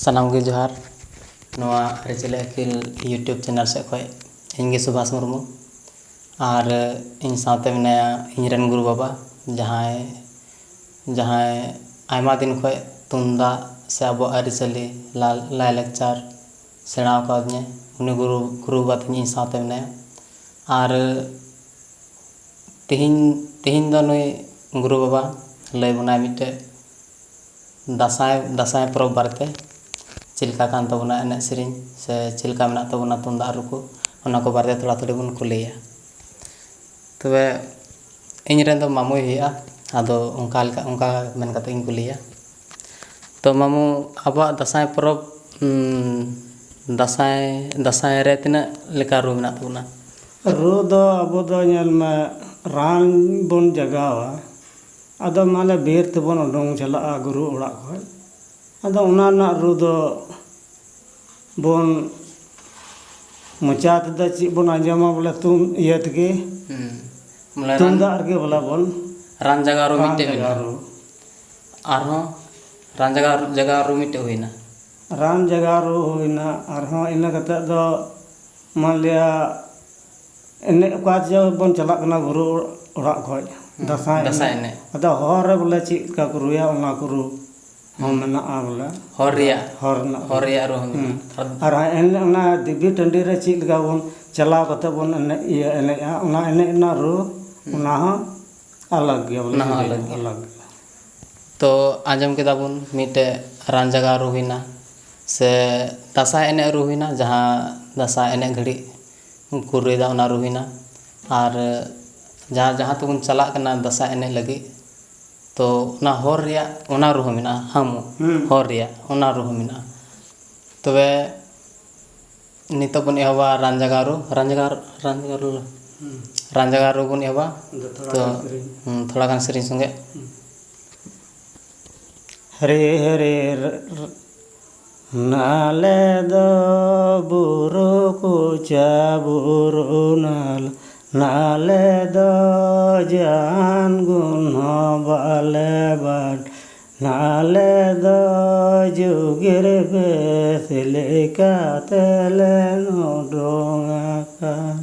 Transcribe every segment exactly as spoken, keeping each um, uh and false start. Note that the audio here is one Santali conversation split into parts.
ᱥᱟᱱᱟᱢ ᱜᱮ ᱡᱚᱦᱟᱨ᱾ ᱱᱚᱣᱟ ᱟᱹᱨᱤᱪᱟᱹᱞᱤ ᱟᱹᱠᱤᱞ YouTube ᱪᱮᱱᱮᱞ ᱥᱮᱫ ᱠᱷᱚᱱ ᱤᱧ ᱜᱮ ᱥᱩᱵᱷᱟᱥ ᱢᱩᱨᱢᱩ, ᱟᱨ ᱤᱧ ᱥᱟᱶᱛᱮ ᱢᱮᱱᱟᱭᱟ ᱤᱧ ᱨᱮᱱ ᱜᱩᱨᱩ ᱵᱟᱵᱟ, ᱡᱟᱦᱟᱸᱭ ᱡᱟᱦᱟᱸᱭ ᱟᱭᱢᱟ ᱫᱤᱱ ᱠᱷᱚᱱ ᱛᱩᱢᱫᱟᱜ ᱥᱮ ᱟᱵᱚᱣᱟᱜ ᱟᱹᱨᱤᱪᱟᱹᱞᱤ, ᱞᱟ- ᱞᱟᱭᱼᱞᱟᱠᱪᱟᱨ ᱥᱮᱬᱟ ᱟᱠᱟᱣᱫᱤᱧᱟᱹ᱾ ᱩᱱᱤ ᱜᱩᱨᱩ ᱜᱩᱨᱩ ᱵᱟᱵᱟ ᱛᱤᱧ ᱤᱧ ᱥᱟᱶᱛᱮ ᱢᱮᱱᱟᱭᱟ᱾ ᱟᱨ ᱛᱮᱦᱮᱧ ᱛᱮᱦᱮᱧ ᱫᱚ ᱱᱩᱭ ᱜᱩᱨᱩ ᱵᱟᱵᱟ ᱞᱟᱹᱭ ᱵᱚᱱᱟᱭ ᱢᱤᱫᱴᱮᱡ ᱫᱟᱸᱥᱟᱭ ᱫᱟᱸᱥᱟᱭ ᱯᱚᱨᱚᱵᱽ ᱵᱟᱨᱮᱛᱮ, ᱪᱮᱫ ᱞᱮᱠᱟ ᱠᱟᱱ ᱛᱟᱵᱚᱱᱟ ᱮᱱᱮᱡ ᱥᱮᱨᱮᱧ, ᱥᱮ ᱪᱮᱫ ᱞᱮᱠᱟ ᱢᱮᱱᱟᱜ ᱛᱟᱵᱚᱱᱟ ᱛᱩᱢᱫᱟᱜ ᱨᱩ ᱠᱚ, ᱚᱱᱟ ᱠᱚ ᱵᱟᱨᱮᱛᱮ ᱛᱷᱚᱲᱟ ᱛᱷᱚᱲᱤ ᱵᱚᱱ ᱠᱩᱞᱤᱭᱟ᱾ ᱛᱚᱵᱮ ᱤᱧ ᱨᱮᱱ ᱫᱚ ᱢᱟᱢᱚᱭ ᱦᱩᱭᱩᱜᱼᱟ, ᱟᱫᱚ ᱚᱱᱠᱟ ᱞᱮᱠᱟ ᱚᱱᱠᱟ ᱢᱮᱱ ᱠᱟᱛᱮ ᱤᱧ ᱠᱩᱞᱤᱭᱟ᱾ ᱛᱚ ᱢᱟᱢᱚ, ᱟᱵᱚᱣᱟᱜ ᱫᱟᱸᱥᱟᱭ ᱯᱚᱨᱚᱵᱽ, ᱩᱸ, ᱫᱟᱸᱥᱟᱭ ᱫᱟᱸᱥᱟᱭ ᱨᱮ ᱛᱤᱱᱟᱹᱜ ᱞᱮᱠᱟ ᱨᱩ ᱢᱮᱱᱟᱜ ᱛᱟᱵᱚᱱᱟ? ᱨᱩ ᱫᱚ ᱟᱵᱚ ᱫᱚ ᱧᱮᱞ ᱢᱮ, ᱨᱟᱱ ᱵᱚᱱ ᱡᱟᱜᱟᱣᱟ, ᱟᱫᱚ ᱢᱟᱱᱮ ᱵᱤᱨ ᱛᱮᱵᱚᱱ ᱩᱰᱩᱝ ᱪᱟᱞᱟᱜᱼᱟ ᱜᱩᱨᱩ ᱚᱲᱟᱜ ᱠᱷᱚᱱ᱾ ᱟᱫᱚ ᱚᱱᱟ ᱨᱮᱱᱟᱜ ᱨᱩ ᱫᱚ ᱵᱚᱱ ᱢᱚᱪᱟ ᱛᱮᱫᱚ ᱪᱮᱫ ᱵᱚᱱ ᱟᱸᱡᱚᱢᱟ, ᱵᱚᱞᱮ ᱛᱩᱢ ᱤᱭᱟᱹ ᱛᱮᱜᱮ, ᱦᱩᱸ᱾ ᱵᱚᱞᱮ ᱨᱟᱱ, ᱛᱩᱢᱫᱟᱜ ᱨᱮᱜᱮ ᱵᱚᱞᱮ ᱵᱚᱱ ᱨᱟᱱ ᱡᱟᱜᱟ ᱨᱩ ᱨᱟᱱ ᱢᱤᱫᱴᱮᱡ ᱡᱟᱜᱟ ᱢᱮᱱᱟᱜᱼᱟ᱾ ᱨᱩ᱾ ᱟᱨᱦᱚᱸ ᱨᱟᱱ ᱡᱟᱜᱟ ᱨᱩ ᱡᱟᱜᱟ ᱨᱩ ᱢᱤᱫᱴᱮᱡ ᱦᱩᱭᱱᱟ᱾ ᱨᱟᱱ ᱡᱟᱜᱟ ᱨᱩ ᱦᱩᱭᱱᱟ, ᱟᱨᱦᱚᱸ ᱤᱱᱟᱹ ᱠᱟᱛᱮ ᱫᱚ ᱢᱟᱱᱞᱤᱭᱟ ᱮᱱᱮᱡ ᱚᱠᱟ ᱡᱮ ᱵᱚᱱ ᱪᱟᱞᱟᱜ ᱠᱟᱱᱟ ᱜᱩᱨᱩ ᱚᱲᱟᱜ ᱠᱷᱚᱱ, ᱫᱟᱸᱥᱟᱭ ᱫᱟᱸᱥᱟᱭ ᱮᱱᱮᱡ᱾ ᱮᱱᱮᱡ᱾ ᱟᱫᱚ ᱦᱚᱨ ᱨᱮ ᱵᱚᱞᱮ ᱪᱮᱫ ᱞᱮᱠᱟ ᱠᱚ ᱨᱩᱭᱟ, ᱚᱱᱟ ᱠᱚ ᱨᱩ ᱦᱚᱸ ᱢᱮᱱᱟᱜᱼᱟ ᱵᱚᱞᱮ᱾ ᱦᱚᱨ ᱨᱮᱭᱟᱜ, ᱦᱚᱨ ᱨᱮᱱᱟᱜ ᱦᱚᱨ ᱨᱮᱭᱟᱜ ᱨᱩ ᱦᱚᱸ ᱦᱩᱸ᱾ ᱢᱮᱱᱟᱜᱼᱟ᱾ ᱟᱨ ᱮᱱ ᱚᱱᱟ ᱫᱮᱵᱤ ᱴᱟᱺᱰᱤ ᱨᱮ ᱪᱮᱫ ᱞᱮᱠᱟ ᱵᱚᱱ ᱪᱟᱞᱟᱣ ᱠᱟᱛᱮ ᱵᱚᱱ ᱮᱱᱮᱡ, ᱤᱭᱟᱹ ᱮᱱᱮᱡᱼᱟ, ᱚᱱᱟ ᱮᱱᱮᱡ ᱨᱮᱱᱟᱜ ᱨᱩ, ᱚᱱᱟ ᱦᱚᱸ ᱟᱞᱟᱜᱽ ᱜᱮᱭᱟ ᱵᱚᱞᱮ, ᱚᱱᱟ ᱦᱚᱸ ᱡᱩᱫᱟᱹ ᱟᱞᱟᱜᱽ ᱜᱮᱭᱟ᱾ ᱟᱞᱟᱜᱽ ᱜᱮᱭᱟ᱾ ᱛᱚ ᱟᱸᱡᱚᱢ ᱠᱮᱫᱟ ᱵᱚᱱ ᱢᱤᱫᱴᱮᱡ ᱨᱟᱱ ᱡᱟᱜᱟ ᱨᱩ ᱦᱩᱭᱱᱟ, ᱥᱮ ᱫᱟᱸᱥᱟᱭ ᱮᱱᱮᱡ ᱨᱩ ᱦᱩᱭᱱᱟ, ᱡᱟᱦᱟᱸ ᱫᱟᱸᱥᱟᱭ ᱮᱱᱮᱡ ᱜᱷᱟᱹᱲᱤᱡ ᱠᱚ ᱨᱩᱭᱫᱟ, ᱚᱱᱟ ᱨᱩ ᱦᱩᱭᱱᱟ᱾ ᱟᱨ ᱡᱟᱦᱟᱸ ᱡᱟᱦᱟᱸ ᱛᱮᱵᱚᱱ ᱪᱟᱞᱟᱜ ᱠᱟᱱᱟ ᱫᱟᱸᱥᱟᱭ ᱮᱱᱮᱡ ᱞᱟᱹᱜᱤᱫ, ᱛᱚ ᱚᱱᱟ ᱦᱚᱨ ᱨᱮᱭᱟᱜ ᱚᱱᱟ ᱨᱩ ᱦᱚᱸ ᱢᱮᱱᱟᱜᱼᱟ, ᱦᱟᱢᱚ ᱦᱩᱸ᱾ ᱦᱚᱨ ᱨᱮᱭᱟᱜ ᱚᱱᱟ ᱨᱩ ᱦᱚᱸ ᱢᱮᱱᱟᱜᱼᱟ᱾ ᱛᱚᱵᱮ ᱱᱤᱛᱚᱜ ᱵᱚᱱ ᱮᱦᱚᱵᱟ ᱨᱟᱱ ᱡᱟᱜᱟ ᱨᱩ, ᱨᱟᱱ ᱡᱟᱜᱟ ᱨᱩ, ᱨᱟᱱ ᱡᱟᱜᱟ ᱨᱩ, ᱦᱩᱸ᱾ ᱨᱟᱱ ᱡᱟᱜᱟ ᱨᱩ ᱵᱚᱱ ᱮᱦᱚᱵᱟ᱾ ᱟᱫᱚ ᱛᱷᱚᱲᱟ ᱛᱚ ᱜᱟᱱ ᱥᱮᱨᱮᱧ᱾ ᱦᱩᱸ, ᱛᱷᱚᱲᱟ ᱜᱟᱱ ᱥᱮᱨᱮᱧ ᱥᱚᱸᱜᱮ᱾ ᱦᱩᱸ᱾ ᱦᱟᱨᱮ ᱦᱟᱨᱮ ᱨ- ᱨ- ᱱᱟᱞᱮ ᱫᱚ ᱵᱩᱨᱩ ᱠᱚᱪᱟ ᱵᱩᱨᱩ ᱱᱟᱞ, ᱱᱟᱞᱮ ᱫᱚ ᱡᱟᱦᱟᱱ ᱜᱩᱱ ᱦᱚᱸ ᱵᱟᱞᱮ ᱵᱟᱰ ᱟᱞᱮ ᱫᱚ ᱡᱩᱜᱤᱨ ᱵᱮᱥ ᱞᱮᱠᱟᱛᱮ ᱞᱮ ᱩᱰᱩᱝ ᱟᱠᱟᱱ᱾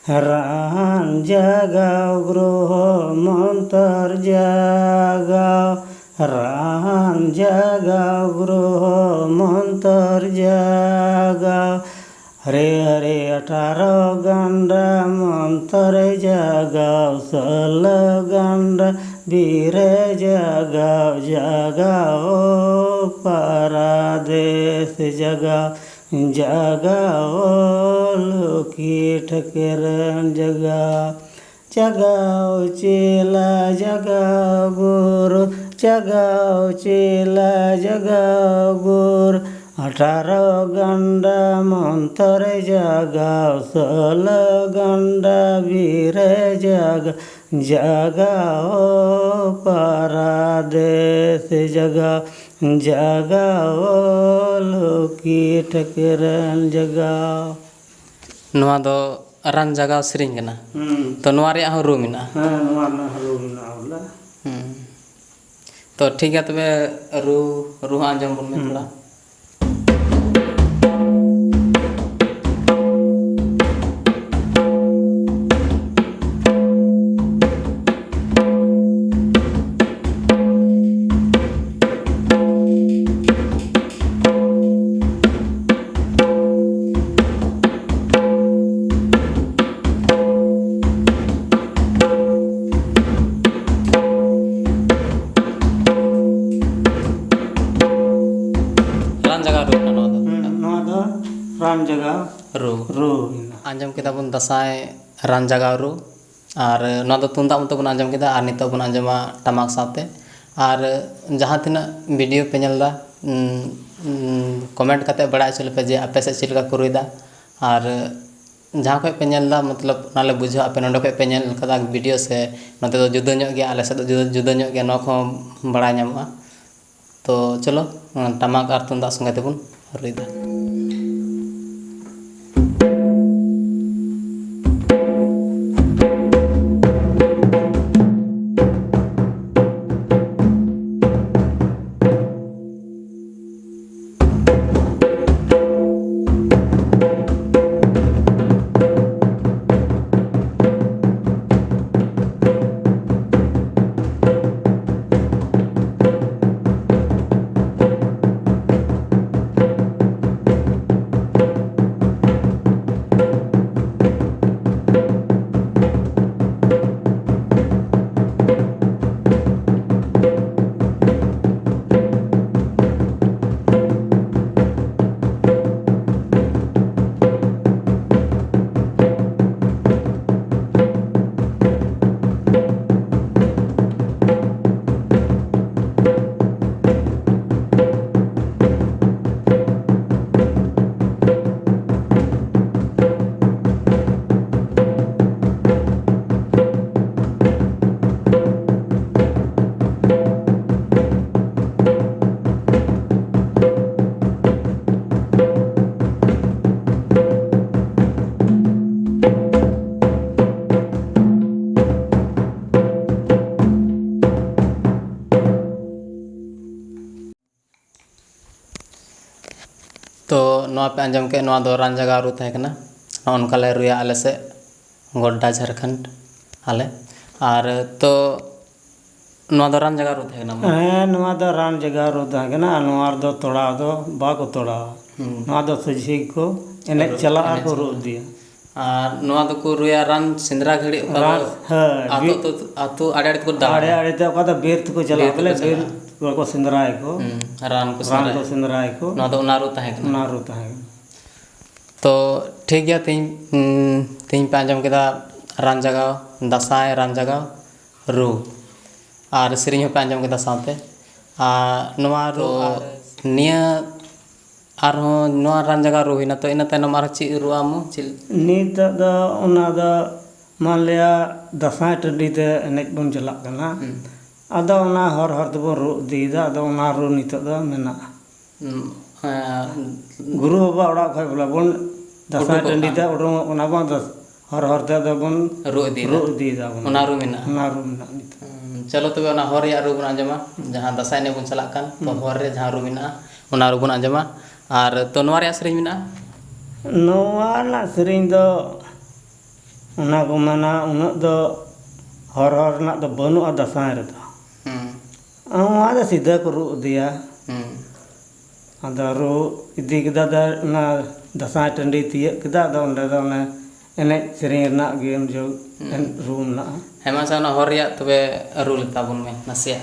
ᱨᱟᱱ ᱡᱟᱜᱟᱣ ᱜᱨᱚᱦᱚ ᱢᱚᱱᱛᱚᱨ ᱡᱟᱜᱟᱣ, ᱨᱟᱱ ᱡᱟᱜᱟᱣ ᱜᱨᱚᱦᱚ ᱢᱚᱱᱛᱚᱨ ᱡᱟᱜᱟᱣ, ᱦᱟᱨᱮ ᱦᱟᱨᱮ ᱟᱴᱷᱟᱨᱚ ᱜᱟᱱᱰᱟ ᱢᱚᱱᱛᱚᱨ ᱡᱟᱜᱟᱣ, ᱥᱳᱞᱳ ᱜᱟᱱᱰᱟ ᱵᱤᱨᱮ ᱡᱟᱜᱟᱣ, ᱡᱟᱜᱟᱣ ᱯᱟᱨᱟᱫᱮᱥ ᱡᱟᱜᱟᱣ, ᱡᱟᱜᱟᱣ ᱞᱩᱠᱷᱤ ᱴᱷᱟᱹᱠᱨᱟᱹᱱ ᱡᱟᱜᱟᱣ᱾ ᱡᱟᱜᱟᱣ ᱪᱮᱞᱟ ᱡᱟᱜᱟᱣ ᱜᱩᱨᱩ, ᱡᱟᱜᱟᱣ ᱪᱮᱞᱟ ᱡᱟᱜᱟᱣ ᱜᱩᱨᱩ, ᱟᱴᱷᱟᱨᱚ ᱜᱟᱱᱰᱟ ᱢᱚᱱᱛᱚᱨ ᱡᱟᱜᱟᱣ, ᱥᱳᱞᱳ ᱜᱟᱱᱰᱟ ᱵᱤᱨᱮ ᱡᱟᱜᱟᱣ, ᱡᱟᱜᱟᱣ ᱯᱟᱨᱟᱫᱮᱥ ᱡᱟᱜᱟᱣ, ᱡᱟᱜᱟᱣ ᱞᱩᱠᱷᱤ ᱴᱷᱟᱹᱠᱨᱟᱹᱱ ᱡᱟᱜᱟᱣ᱾ ᱱᱚᱣᱟ ᱫᱚ ᱨᱟᱱ ᱡᱟᱜᱟᱣ ᱥᱮᱨᱮᱧ ᱠᱟᱱᱟ᱾ ᱦᱩᱸ᱾ ᱛᱚ ᱱᱚᱣᱟ ᱨᱮᱭᱟᱜ ᱦᱚᱸ ᱨᱩ ᱢᱮᱱᱟᱜᱼᱟ᱾ ᱦᱮᱸ, ᱱᱚᱣᱟ ᱨᱮᱱᱟᱜ ᱦᱚᱸ ᱨᱩ ᱢᱮᱱᱟᱜᱼᱟ ᱵᱚᱞᱮ᱾ ᱦᱩᱸ᱾ ᱛᱚ ᱴᱷᱤᱠ ᱜᱮᱭᱟ, ᱛᱚᱵᱮ ᱨᱩ, ᱨᱩ ᱦᱚᱸ ᱟᱸᱡᱚᱢ ᱵᱚᱱ ᱢᱮ ᱦᱩᱸ᱾ ᱛᱷᱚᱲᱟ᱾ ᱨᱟᱱ ᱡᱟᱜᱟᱣ ᱨᱩ ᱠᱟᱱᱟ ᱱᱚᱣᱟ ᱫᱚ᱾ ᱦᱩᱸ, ᱱᱚᱣᱟ ᱫᱚ ᱨᱟᱱ ᱡᱟᱜᱟᱣ ᱨᱩ᱾ ᱨᱩ ᱢᱮᱱᱟᱜᱼᱟ᱾ ᱟᱸᱡᱚᱢ ᱠᱮᱫᱟ ᱵᱚᱱ ᱫᱟᱸᱥᱟᱭ ᱨᱟᱱ ᱡᱟᱜᱟᱣ ᱨᱩ, ᱟᱨ ᱱᱚᱣᱟ ᱫᱚ ᱛᱩᱢᱫᱟᱜ ᱢᱚᱛᱚ ᱵᱚᱱ ᱟᱸᱡᱚᱢ ᱠᱮᱫᱟ, ᱟᱨ ᱱᱤᱛᱚᱜ ᱵᱚᱱ ᱟᱸᱡᱚᱢᱟ ᱴᱟᱢᱟᱠ ᱥᱟᱶᱛᱮ᱾ ᱟᱨ ᱡᱟᱦᱟᱸ ᱛᱤᱱᱟᱹᱜ ᱵᱷᱤᱰᱤᱭᱳ ᱯᱮ ᱧᱮᱞ ᱮᱫᱟ, ᱩᱸ, ᱩᱸ, ᱠᱚᱢᱮᱱᱴ ᱠᱟᱛᱮ ᱵᱟᱲᱟᱭ ᱦᱚᱪᱚ ᱞᱮᱯᱮ ᱡᱮ ᱟᱯᱮ ᱥᱮᱫ ᱪᱮᱫ ᱞᱮᱠᱟ ᱠᱚ ᱨᱩᱭᱮᱫᱟ, ᱟᱨ ᱡᱟᱦᱟᱸ ᱠᱷᱚᱡ ᱯᱮ ᱧᱮᱞ ᱮᱫᱟ, ᱢᱚᱛᱞᱚᱵ, ᱚᱱᱟ ᱞᱮ ᱵᱩᱡᱷᱟᱹᱣᱟ ᱟᱯᱮ ᱱᱚᱸᱰᱮ ᱠᱷᱚᱡ ᱯᱮ ᱧᱮᱞ ᱠᱟᱫᱟ ᱵᱷᱤᱰᱤᱭᱳ, ᱥᱮ ᱱᱚᱛᱮ ᱫᱚ ᱡᱩᱫᱟᱹ ᱧᱚᱜ ᱜᱮᱭᱟ, ᱟᱞᱮ ᱥᱮᱫ ᱫᱚ ᱡᱩᱫᱟᱹ, ᱡᱩᱫᱟᱹ ᱧᱚᱜ ᱜᱮᱭᱟ, ᱱᱚᱣᱟ ᱠᱚᱦᱚᱸ ᱵᱟᱲᱟᱭ ᱧᱟᱢᱚᱜᱼᱟ᱾ ᱛᱚ ᱪᱚᱞᱚ, ᱴᱟᱢᱟᱠ ᱟᱨ ᱛᱩᱢᱫᱟᱜ ᱥᱚᱸᱜᱮ ᱛᱮᱵᱚᱱ ᱨᱩᱭᱫᱟ᱾ ᱛᱚ ᱱᱚᱣᱟ ᱯᱮ ᱟᱸᱡᱚᱢ ᱠᱮᱫ, ᱱᱚᱣᱟ ᱫᱚ ᱨᱟᱱ ᱡᱟᱜᱟᱣ ᱨᱩ ᱛᱟᱦᱮᱸ ᱠᱟᱱᱟ᱾ ᱱᱚᱜᱼᱚ ᱱᱚᱝᱠᱟ ᱞᱮ ᱨᱩᱭᱟ ᱟᱞᱮ ᱥᱮᱫ, ᱜᱚᱰᱰᱟ, ᱡᱷᱟᱲᱠᱷᱚᱸᱰ ᱟᱞᱮ᱾ ᱟᱨ ᱛᱚ ᱱᱚᱣᱟ ᱫᱚ ᱨᱟᱱ ᱡᱟᱜᱟᱣ ᱨᱩ ᱛᱟᱦᱮᱸ ᱠᱟᱱᱟ ᱢᱟ? ᱦᱮᱸ, ᱱᱚᱣᱟ ᱫᱚ ᱨᱟᱱ ᱡᱟᱜᱟᱣ ᱨᱩ ᱛᱟᱦᱮᱸ ᱠᱟᱱᱟ, ᱟᱨ ᱱᱚᱣᱟ ᱨᱮᱫᱚ ᱛᱚᱲᱟᱣ ᱫᱚ ᱵᱟᱠᱚ ᱛᱚᱲᱟᱣᱟ᱾ ᱦᱩᱸ᱾ ᱱᱚᱣᱟ ᱫᱚ ᱥᱚᱡᱷᱮ ᱜᱮᱠᱚ ᱮᱱᱮᱡ ᱨᱩ-, ᱪᱟᱞᱟᱜᱼᱟ, ᱮᱱᱮᱡ ᱠᱚ ᱨᱩ ᱪᱟᱞᱟᱜᱼᱟ᱾ ᱤᱫᱤᱭᱟ᱾ ᱟᱨ ᱱᱚᱣᱟ ᱫᱚᱠᱚ ᱨᱩᱭᱟ ᱨᱟᱱ ᱥᱮᱸᱫᱽᱨᱟ ᱜᱷᱟᱹᱲᱤᱡ, ᱚᱠᱟ ᱨᱟᱱ, ᱫᱚ ᱦᱮᱸ, ᱟᱹᱛᱩ, ᱵᱤᱨ ᱟᱹᱛᱩ, ᱟᱹᱛᱩ ᱟᱲᱮ ᱟᱲᱮ ᱛᱮᱠᱚ ᱫᱟᱬᱟᱱᱟ᱾ ᱟᱲᱮ ᱟᱲᱮ ᱛᱮ ᱚᱠᱟ ᱫᱚ ᱵᱤᱨ ᱛᱮᱠᱚ ᱪᱟᱞᱟᱜᱼᱟ, ᱵᱤᱨ ᱛᱮᱠᱚ ᱵᱚᱞᱮ ᱵᱤᱨ ᱪᱟᱞᱟᱜᱼᱟ᱾ ᱠᱚ ᱥᱮᱸᱫᱽᱨᱟᱭᱟᱠᱚ᱾ ᱦᱩᱸ, ᱨᱟᱱ ᱠᱚ ᱨᱟᱱ ᱥᱮᱸᱫᱽᱨᱟᱭᱟ᱾ ᱠᱚ ᱥᱮᱸᱫᱽᱨᱟᱭᱟᱠᱚ᱾ ᱱᱚᱣᱟ ᱫᱚ ᱚᱱᱟ ᱨᱩ ᱛᱟᱦᱮᱸ ᱠᱟᱱᱟ᱾ ᱚᱱᱟ ᱨᱩ ᱛᱟᱦᱮᱸ ᱠᱟᱱᱟ᱾ ᱛᱚ ᱴᱷᱤᱠ ᱜᱮᱭᱟ, ᱛᱮᱦᱮᱧ, ᱩᱸ, ᱛᱮᱦᱮᱧ ᱯᱮ ᱟᱸᱡᱚᱢ ᱠᱮᱫᱟ ᱨᱟᱱ ᱡᱟᱜᱟᱣ, ᱫᱟᱸᱥᱟᱭ ᱨᱟᱱ ᱡᱟᱜᱟᱣ ᱨᱩ, ᱟᱨ ᱥᱮᱨᱮᱧ ᱦᱚᱸᱯᱮ ᱟᱸᱡᱚᱢ ᱠᱮᱫᱟ ᱥᱟᱶᱛᱮ᱾ ᱟᱨ ᱱᱚᱣᱟ ᱨᱩ, ᱛᱚ ᱟᱨ ᱱᱤᱭᱟᱹ ᱟᱨᱦᱚᱸ ᱱᱚᱣᱟ ᱨᱟᱱ ᱡᱟᱜᱟᱣ ᱨᱩ ᱦᱩᱭᱱᱟ, ᱛᱚ ᱤᱱᱟᱹ ᱛᱟᱭᱱᱚᱢ ᱟᱨᱦᱚᱸ ᱪᱮᱫ ᱨᱩ ᱟᱢ ᱪᱮᱫ? ᱱᱤᱛᱚᱜ ᱫᱚ ᱚᱱᱟ ᱫᱚ ᱢᱟᱱᱞᱤᱭᱟ ᱫᱟᱸᱥᱟᱭ ᱴᱟᱺᱰᱤ ᱛᱮ ᱮᱱᱮᱡ ᱵᱚᱱ ᱪᱟᱞᱟᱜ ᱠᱟᱱᱟ᱾ ᱦᱩᱸ᱾ ᱟᱫᱚ ᱚᱱᱟ ᱦᱚᱨ ᱦᱚᱨ ᱛᱮᱵᱚᱱ ᱨᱩ ᱤᱫᱤᱭᱮᱫᱟ, ᱟᱫᱚ ᱚᱱᱟ ᱨᱩ ᱱᱤᱛᱚᱜ ᱫᱚ ᱢᱮᱱᱟᱜᱼᱟ᱾ ᱦᱩᱸ, ᱮᱸ, ᱜᱩᱨᱩ ᱵᱟᱵᱟ ᱚᱲᱟᱜ ᱠᱷᱚᱡ ᱵᱚᱞᱮ ᱵᱚᱱ ᱫᱟᱸᱥᱟᱭ ᱩᱰᱩᱠᱚᱜ ᱴᱟᱺᱰᱤ ᱠᱟᱱ᱾ ᱛᱮ ᱩᱰᱩᱝᱚᱜ ᱠᱟᱱᱟ ᱵᱚᱱ, ᱫᱟᱸ-, ᱦᱚᱨ ᱦᱚᱨ ᱛᱮ ᱟᱫᱚ ᱵᱚᱱ ᱨᱩ ᱤᱫᱤᱭᱮᱫᱟ᱾ ᱨᱩ ᱤᱫᱤᱭᱮᱫᱟ ᱵᱚᱱ᱾ ᱚᱱᱟ ᱨᱩ ᱢᱮᱱᱟᱜᱼᱟ᱾ ᱚᱱᱟ ᱨᱩ ᱢᱮᱱᱟᱜᱼᱟ ᱱᱤᱛᱚᱜ᱾ ᱦᱩᱸ, ᱪᱚᱞᱚ ᱛᱚᱵᱮ ᱚᱱᱟ ᱦᱚᱨ ᱨᱮᱭᱟᱜ ᱨᱩ ᱵᱚᱱ ᱟᱸᱡᱚᱢᱟ, ᱦᱩᱸ᱾ ᱡᱟᱦᱟᱸ ᱫᱟᱸᱥᱟᱭ ᱮᱱᱮᱡ ᱵᱚᱱ ᱪᱟᱞᱟᱜ ᱠᱟᱱ, ᱛᱚ ᱦᱩᱸ᱾ ᱦᱚᱨ ᱨᱮ ᱡᱟᱦᱟᱸ ᱨᱩ ᱢᱮᱱᱟᱜᱼᱟ, ᱚᱱᱟ ᱨᱩ ᱵᱚᱱ ᱟᱸᱡᱚᱢᱟ᱾ ᱟᱨ ᱛᱚ ᱱᱚᱣᱟ ᱨᱮᱭᱟᱜ ᱥᱮᱨᱮᱧ ᱢᱮᱱᱟᱜᱼᱟ? ᱱᱚᱣᱟ ᱨᱮᱱᱟᱜ ᱥᱮᱨᱮᱧ ᱫᱚ ᱚᱱᱟ ᱠᱚ ᱢᱮᱱᱟ, ᱩᱱᱟᱹᱜ ᱫᱚ ᱦᱚᱨ ᱦᱚᱨ ᱨᱮᱱᱟᱜ ᱫᱚ ᱵᱟᱹᱱᱩᱜᱼᱟ ᱫᱟᱸᱥᱟᱭ ᱨᱮᱫᱚ᱾ ᱦᱩᱸ᱾ ᱱᱚᱣᱟ ᱫᱚ ᱥᱤᱫᱷᱟᱹ ᱠᱚ ᱨᱩ ᱤᱫᱤᱭᱟ᱾ ᱦᱩᱸ᱾ ᱟᱫᱚ ᱨᱩ ᱤᱫᱤ ᱠᱮᱫᱟ, ᱫᱟ-, ᱚᱱᱟ ᱫᱟᱸᱥᱟᱭ ᱴᱟᱺᱰᱤ ᱛᱤᱭᱟᱹᱜ ᱠᱮᱫᱟ, ᱟᱫᱚ ᱚᱸᱰᱮ ᱫᱚ ᱚᱱᱮ ᱮᱱᱮᱡ ᱥᱮᱨᱮᱧ ᱨᱮᱱᱟᱜ ᱜᱮ ᱡᱚ-, ᱦᱩᱸ᱾ ᱮᱱ-, ᱨᱩ ᱢᱮᱱᱟᱜᱼᱟ᱾ ᱦᱮᱸ, ᱢᱟᱥᱮ ᱚᱱᱟ ᱦᱚᱨ ᱨᱮᱭᱟᱜ ᱛᱚᱵᱮ ᱨᱩ ᱞᱮ ᱛᱟᱵᱚᱱ ᱢᱮ ᱱᱟᱥᱮᱭᱟᱜ᱾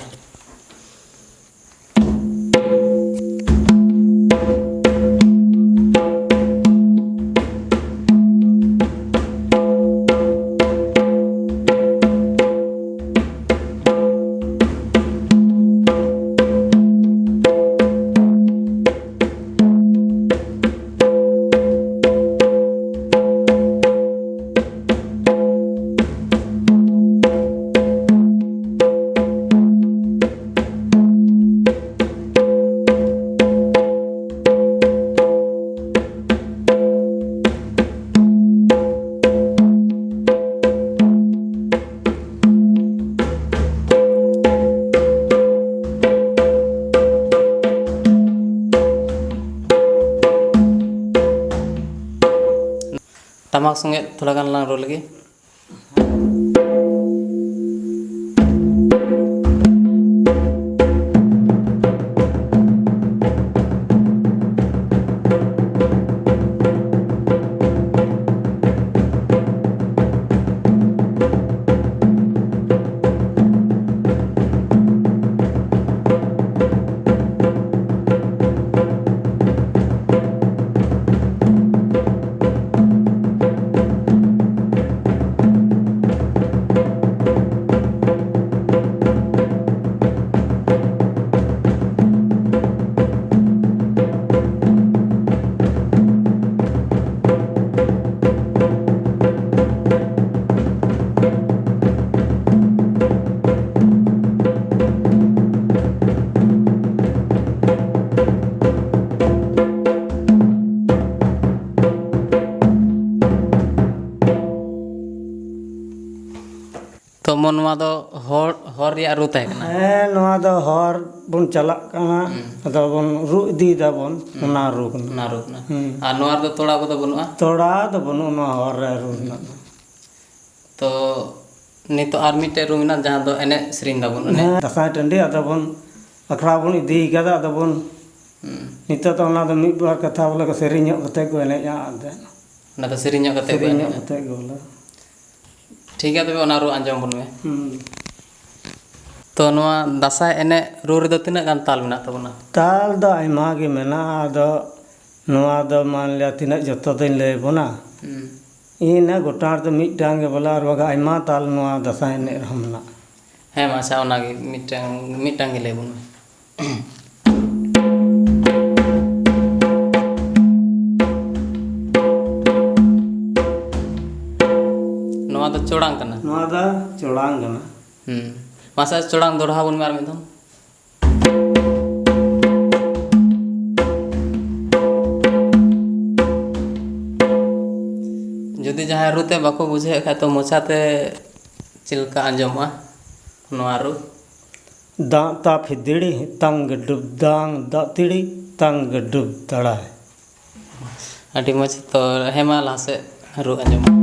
ᱴᱟᱢᱟᱠ ᱥᱚᱸᱜᱮ ᱛᱷᱚᱲᱟ ᱜᱟᱱ ᱞᱟᱝ ᱨᱩ ᱞᱮᱜᱮ᱾ ᱛᱚ ᱢᱚᱱ, ᱱᱚᱣᱟ ᱫᱚ ᱦᱚᱲ, ᱦᱚᱨ ᱨᱮᱭᱟᱜ ᱨᱩ ᱛᱟᱦᱮᱸ ᱠᱟᱱᱟ? ᱦᱮᱸ, ᱱᱚᱣᱟ ᱫᱚ ᱦᱚᱨ ᱵᱚᱱ ᱪᱟᱞᱟᱜ ᱠᱟᱱᱟ, ᱦᱩᱸ᱾ ᱟᱫᱚ ᱵᱚᱱ ᱨᱩ ᱤᱫᱤᱭ ᱫᱟᱵᱚᱱ, ᱦᱩᱸ᱾ ᱚᱱᱟ ᱨᱩ ᱠᱟᱱᱟ᱾ ᱚᱱᱟ ᱨᱩ ᱠᱟᱱᱟ᱾ ᱦᱩᱸ᱾ ᱟᱨ ᱱᱚᱣᱟ ᱨᱮᱫᱚ ᱛᱚᱲᱟ ᱠᱚᱫᱚ ᱵᱟᱹᱱᱩᱜᱼᱟ? ᱛᱚᱲᱟ ᱫᱚ ᱵᱟᱹᱱᱩᱜᱼᱟ ᱱᱚᱣᱟ ᱦᱚᱨ ᱨᱮ ᱨᱩ ᱨᱮᱱᱟᱜ ᱫᱚ᱾ ᱛᱚ ᱱᱤᱛᱚᱜ ᱟᱨ ᱢᱤᱫᱴᱮᱡ ᱨᱩ ᱢᱮᱱᱟᱜᱼᱟ, ᱡᱟᱦᱟᱸ ᱫᱚ ᱮᱱᱮᱡ ᱥᱮᱨᱮᱧ ᱫᱟᱵᱚᱱ ᱚᱱᱮ᱾ ᱦᱮᱸ, ᱫᱟᱸᱥᱟᱭ ᱴᱟᱺᱰᱤ ᱟᱫᱚ ᱵᱚᱱ ᱟᱠᱷᱲᱟ ᱵᱚᱱ ᱤᱫᱤ ᱠᱟᱫᱟ, ᱟᱫᱚ ᱵᱚᱱ ᱦᱩᱸ᱾ ᱱᱤᱛᱚᱜ ᱫᱚ ᱚᱱᱟ ᱫᱚ ᱢᱤᱫ ᱵᱟᱨ ᱠᱟᱛᱷᱟ ᱵᱚᱞᱮ ᱠᱚ ᱥᱮᱨᱮᱧ ᱧᱚᱜ ᱠᱟᱛᱮ ᱠᱚ ᱮᱱᱮᱡᱼᱟ ᱮᱱᱛᱮᱫ᱾ ᱚᱱᱟ ᱫᱚ ᱥᱮᱨᱮᱧ ᱧᱚᱜ ᱠᱟᱛᱮ ᱠᱚ ᱥᱮᱨᱮᱧ ᱧᱚᱜ ᱮᱱᱮᱡᱼᱟ᱾ ᱠᱟᱛᱮ ᱜᱮ ᱵᱚᱞᱮ᱾ ᱴᱷᱤᱠ ᱜᱮᱭᱟ, ᱛᱚᱵᱮ ᱚᱱᱟ ᱨᱩ ᱟᱸᱡᱚᱢ ᱵᱚᱱ ᱢᱮ᱾ ᱦᱩᱸ᱾ ᱛᱚ ᱱᱚᱣᱟ ᱫᱟᱸᱥᱟᱭ ᱮᱱᱮᱡ ᱨᱩ ᱨᱮᱫᱚ ᱛᱤᱱᱟᱹᱜ ᱜᱟᱱ ᱛᱟᱞ ᱢᱮᱱᱟᱜ ᱛᱟᱵᱚᱱᱟ? ᱛᱟᱞ ᱫᱚ ᱟᱭᱢᱟ ᱜᱮ ᱢᱮᱱᱟᱜᱼᱟ, ᱟᱫᱚ ᱱᱚᱣᱟ ᱫᱚ ᱢᱟᱱ ᱞᱤᱭᱟ ᱛᱤᱱᱟᱹᱜ ᱡᱚᱛᱚ ᱫᱚᱧ ᱞᱟᱹᱭ ᱟᱵᱚᱱᱟ? ᱦᱩᱸ᱾ ᱤᱱᱟᱹ ᱜᱚᱴᱟᱝ ᱨᱮᱫᱚ ᱢᱤᱫᱴᱟᱝ ᱜᱮ ᱵᱚᱞᱮ, ᱟᱨ ᱵᱟᱠᱷᱟᱡ ᱟᱭᱢᱟ ᱛᱟᱞ ᱱᱚᱣᱟ ᱫᱟᱸᱥᱟᱭ ᱮᱱᱮᱡ ᱨᱮᱦᱚᱸ ᱢᱮᱱᱟᱜᱼᱟ᱾ ᱦᱮᱸ ᱢᱟ, ᱟᱪᱪᱷᱟ, ᱚᱱᱟᱜᱮ ᱢᱤᱫᱴᱟᱝ, ᱢᱤᱫᱴᱟᱝ ᱜᱮ ᱞᱟᱹᱭ ᱵᱚᱱ ᱢᱮ᱾ ᱱᱚᱣᱟ ᱫᱚ ᱪᱚᱲᱟᱝ ᱠᱟᱱᱟ᱾ ᱱᱚᱣᱟ ᱫᱚ ᱪᱚᱲᱟᱝ ᱠᱟᱱᱟ᱾ ᱦᱩᱸ᱾ ᱢᱟᱥᱮ ᱪᱚᱲᱟᱝ ᱫᱚᱦᱲᱟ ᱵᱚᱱ ᱢᱮ ᱟᱨ ᱢᱤᱫ ᱫᱷᱟᱣ᱾ ᱡᱩᱫᱤ ᱡᱟᱦᱟᱸᱭ ᱨᱩ ᱛᱮ ᱵᱟᱠᱚ ᱵᱩᱡᱷᱟᱹᱣᱮᱫ ᱠᱷᱟᱡ, ᱛᱚ ᱢᱚᱪᱟᱛᱮ ᱪᱮᱫ ᱞᱮᱠᱟ ᱟᱸᱡᱚᱢᱚᱜᱼᱟ ᱱᱚᱣᱟ ᱨᱩ? ᱫᱟᱜ ᱛᱟ ᱯᱷᱤᱫᱤᱲᱤ ᱛᱟᱝ ᱜᱟᱹᱰᱩᱵ ᱫᱟᱝ, ᱫᱟᱜ ᱛᱤᱲᱤ ᱛᱟᱝ ᱜᱟᱹᱰᱩᱵ ᱫᱟᱲᱟᱭ᱾ ᱟᱹᱰᱤ ᱢᱚᱡᱽ᱾ ᱛᱚ ᱦᱮᱸ, ᱢᱟ ᱞᱟᱦᱟ ᱥᱮᱫ᱾ ᱨᱩ ᱟᱸᱡᱚᱢᱚᱜ᱾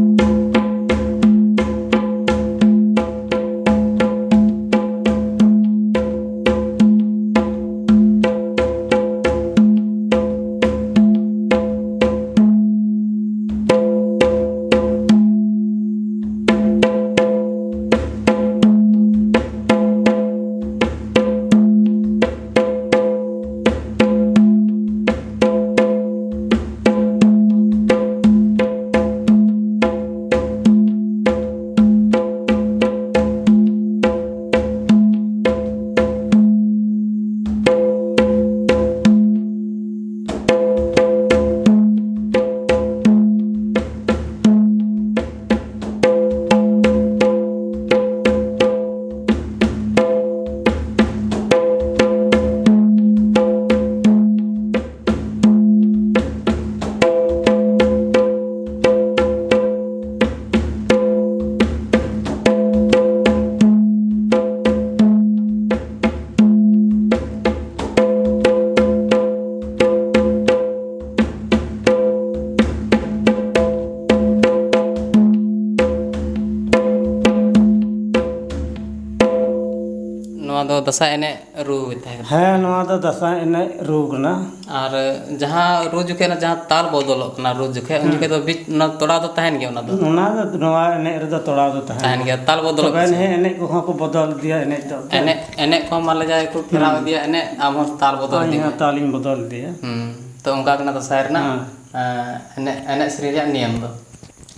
ᱱᱚᱣᱟ ᱫᱚ ᱫᱟᱸᱥᱟᱭ ᱮᱱᱮᱡ ᱨᱩ ᱛᱟᱦᱮᱸ ᱠᱟᱱᱟ᱾ ᱦᱮᱸ, ᱱᱚᱣᱟ ᱫᱚ ᱫᱟᱸᱥᱟᱭ ᱮᱱᱮᱡ ᱨᱩ ᱠᱟᱱᱟ᱾ ᱟᱨ ᱡᱟᱦᱟᱸ ᱨᱩ ᱡᱚᱠᱷᱮᱡ ᱚᱱᱟ ᱡᱟᱦᱟᱸ ᱛᱟᱞ ᱵᱚᱫᱚᱞᱚᱜ ᱠᱟᱱᱟ, ᱨᱩ ᱡᱚᱠᱷᱮᱡ, ᱩᱱ ᱦᱩᱸ᱾ ᱡᱚᱠᱷᱮᱡ ᱫᱚ ᱵᱤᱪ ᱚᱱᱟ ᱛᱚᱲᱟᱣ ᱫᱚ ᱛᱟᱦᱮᱱ ᱜᱮᱭᱟ ᱚᱱᱟ ᱫᱚ? ᱚᱱᱟ ᱫᱚ, ᱱᱚᱣᱟ ᱮᱱᱮᱡ ᱨᱮᱫᱚ ᱛᱚᱲᱟᱣ ᱫᱚ ᱛᱟᱦᱮᱱ ᱛᱟᱦᱮᱱ ᱜᱮᱭᱟ᱾ ᱜᱮᱭᱟ, ᱛᱟᱞ ᱵᱚᱫᱚᱞᱚᱜ ᱛᱚᱵᱮ ᱠᱟᱱᱟ᱾ ᱱᱤᱦᱟᱹ ᱮᱱᱮᱡ ᱠᱚᱦᱚᱸ ᱠᱚ ᱵᱚᱫᱚᱞ ᱤᱫᱤᱭᱟ, ᱮᱱᱮᱡ ᱫᱚ᱾ ᱮᱱᱮᱡ, ᱮᱱᱮᱡ ᱠᱚᱦᱚᱸ ᱢᱟᱱᱮ ᱡᱟᱦᱟᱸᱭ ᱠᱚ ᱯᱷᱮᱨᱟᱣ ᱦᱩᱸ᱾ ᱤᱫᱤᱭᱟ ᱮᱱᱮᱡ, ᱟᱢ ᱦᱚᱸ ᱛᱟᱞ ᱵᱚᱫᱚᱞ ᱦᱳᱭ, ᱤᱫᱤ ᱦᱮᱸ, ᱢᱮ᱾ ᱛᱟᱞᱤᱧ ᱵᱚᱫᱚᱞ ᱤᱫᱤᱭᱟ᱾ ᱦᱩᱸ᱾ ᱛᱚ ᱚᱱᱠᱟ ᱠᱟᱱᱟ ᱫᱟᱸᱥᱟᱭ ᱨᱮᱱᱟᱜ, ᱦᱮᱸ᱾ ᱮᱸ, ᱮᱱᱮᱡ, ᱮᱱᱮᱡ ᱥᱮᱨᱮᱧ ᱨᱮᱭᱟᱜ ᱱᱤᱭᱚᱢ ᱫᱚ᱾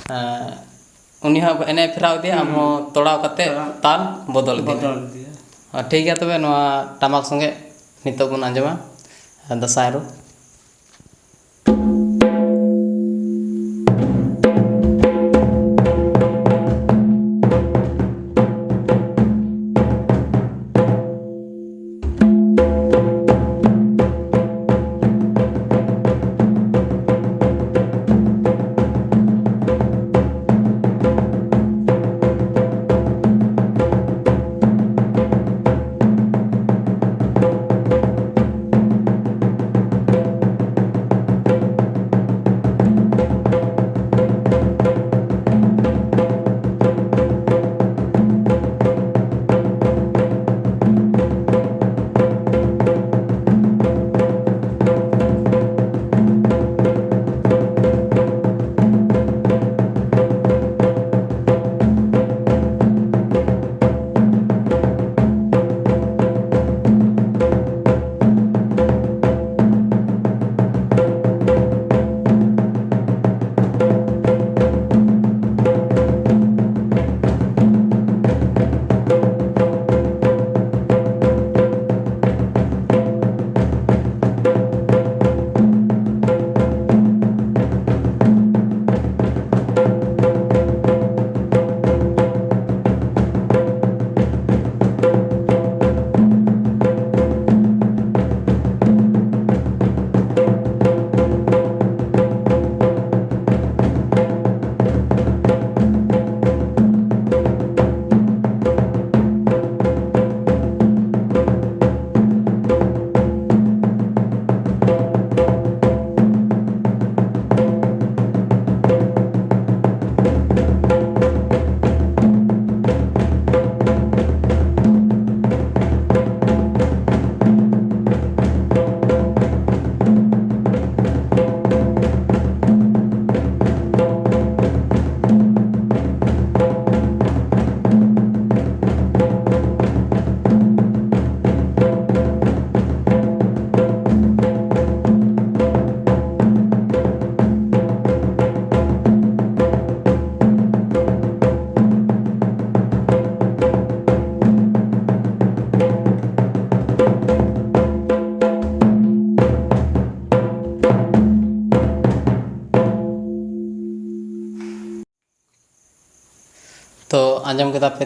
ᱮᱸ, ᱩᱱᱤ ᱦᱚᱸ ᱮᱱᱮᱡ ᱯᱷᱮᱨᱟᱣ ᱤᱫᱤᱭᱟ, ᱟᱢ ᱦᱩᱸ᱾ ᱦᱚᱸ ᱛᱚᱲᱟᱣ ᱠᱟᱛᱮ ᱛᱚᱲᱟᱣ᱾ ᱛᱟᱞ ᱵᱚᱫᱚᱞ ᱤᱫᱤ ᱢᱮ᱾ ᱵᱚᱫᱚᱞ ᱤᱫᱤᱭᱟ᱾ ᱟᱨ ᱴᱷᱤᱠ ᱜᱮᱭᱟ, ᱛᱚᱵᱮ ᱱᱚᱣᱟ ᱴᱟᱢᱟᱠ ᱥᱚᱸᱜᱮ ᱱᱤᱛᱚᱜ ᱵᱚᱱ ᱟᱸᱡᱚᱢᱟ ᱫᱟᱸᱥᱟᱭ ᱨᱩ᱾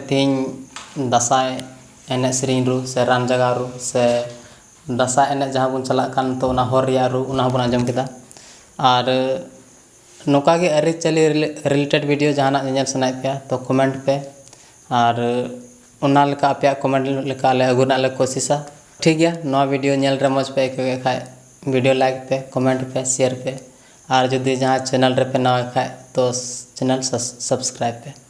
ᱛᱮᱦᱮᱧ ᱫᱟᱸᱥᱟᱭ ᱮᱱᱮᱡ ᱥᱮᱨᱮᱧ ᱨᱩ ᱥᱮ ᱨᱟᱱ ᱡᱟᱜᱟᱣ ᱨᱩ ᱥᱮ ᱫᱟᱸᱥᱟᱭ ᱮᱱᱮᱡ ᱡᱟᱦᱟᱸ ᱵᱚᱱ ᱪᱟᱞᱟᱜ ᱠᱟᱱ, ᱛᱚ ᱚᱱᱟ ᱦᱚᱨ ᱨᱮᱭᱟᱜ ᱨᱩ, ᱚᱱᱟ ᱦᱚᱸᱵᱚᱱ ᱟᱸᱡᱚᱢ ᱠᱮᱫᱟ᱾ ᱟᱨ ᱱᱚᱝᱠᱟ ᱜᱮ ᱟᱹᱨᱤᱪᱟᱹᱞᱤ ᱨᱤᱞᱮ- related video ᱡᱟᱦᱟᱱᱟᱜ ᱧᱮᱧᱮᱞ ᱥᱟᱱᱟᱭᱮᱫ ᱯᱮᱭᱟ, ᱛᱚ comment ᱯᱮ᱾ ᱟᱨ ᱚᱱᱟ ᱞᱮᱠᱟ ᱟᱯᱮᱭᱟᱜ comment ᱞᱮᱠᱟ ᱟᱞᱮ ᱟᱹᱜᱩ ᱨᱮᱱᱟᱜ ᱞᱮ ᱠᱳᱥᱤᱥᱟ᱾ ᱴᱷᱤᱠ ᱜᱮᱭᱟ, ᱱᱚᱣᱟ video ᱧᱮᱞ ᱨᱮ ᱢᱚᱡᱽ ᱯᱮ ᱟᱹᱭᱠᱟᱹᱣ ᱠᱮᱫ ᱠᱷᱟᱡ, video like ᱯᱮ, comment ᱯᱮ, share ᱯᱮ᱾ ᱟᱨ ᱡᱩᱫᱤ ᱡᱟᱦᱟᱸ channel ᱨᱮᱯᱮ ᱱᱟᱣᱟ ᱠᱷᱟᱡ, ᱛᱚ channel sus- subscribe ᱯᱮ᱾